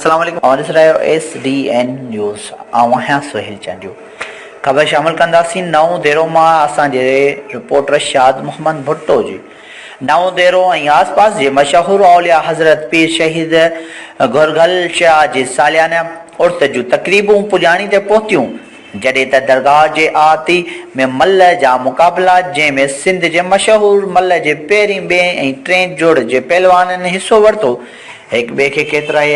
السلام عليڪم اوهان ڏسي رهيا آهيو ايس ڊي اين نيوز آئون آهيان سهيل چانڊيو خبر شامل ڪنداسين نئون ديرو مان اسان جي رپورٽر شاد محمد ڀٽو جي نئون ديرو ۽ آس پاس جي مشهور اولياء حضرت پير شهيد گهرگهل شاهه جي ساليانه عرس جون تقريبون پڄاڻي تي پهتيون جڏهن ته درگاهه جي احاطي ۾ ملهه جا مقابلا جنهن ۾ سنڌ جي مشهور ملهه جي پهرين، ٻئين ۽ ٽئين جوڙ جي پهلوانن حصو ورتو. هڪ ٻئي کي ڪيترائي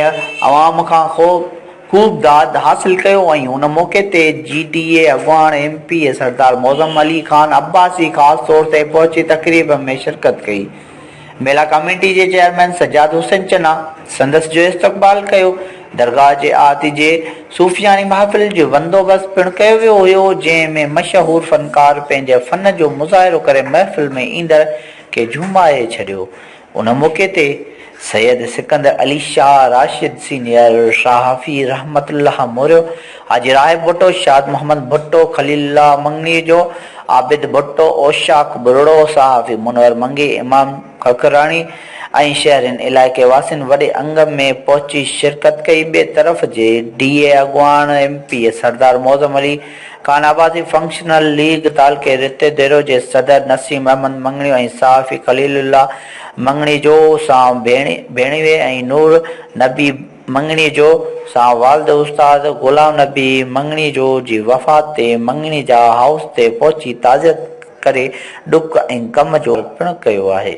عوام کان خوب داد حاصل ڪيو ۽ ان موقعي تي جي ڊي اي اڳواڻ M P A Sardar Moazzam Ali Khan Abbasi خاص طور تي پهچي تقريب ۾ شرڪت ڪئي. ميلا ڪميٽي جي چيئرمين سجاد حسين چنا سندس جو استقبال ڪيو. درگاهه جي احاطي جي صوفياڻي محفل جو بندوبست پڻ ڪيو ويو هيو، جنهن ۾ مشهور فنڪار پنهنجي فن جو مظاهرو ڪري محفل ۾ ايندڙ کي جهومائي ڇڏيو. ان موقعي تي سيد سڪندر علي شاهه راشد، سينيئر صحافي رحمت الله موريو، حاجي راهب ڀٽو، شاد محمد ڀٽو، خليل الله مڱڻيجو، عابد ڀٽو، اوشاق ٻرڙو، صحافي منور منگي، امام ککراڻي ۽ شهرين علائقي واسين وڏي انگ ۾ پهچي شرڪت ڪئي. ٻئي طرف جي ڊي اي اڳواڻ M P A Sardar Moazzam Ali Khan Abbasi, functional league تعلقي رتي ديرو جي صدر نسيم احمد مڱڻيو ۽ صحافي خليل الله مڱڻيجو سان ڀيڻيوي ۽ نور نبي مڱڻيجو سان والد استاد غلام نبي مڱڻيجو جي وفات تي مڱڻيجا هائوس تي پهچي تعزيت ڪري ڏک ۽ غم جو پڻ ڪيو آهي.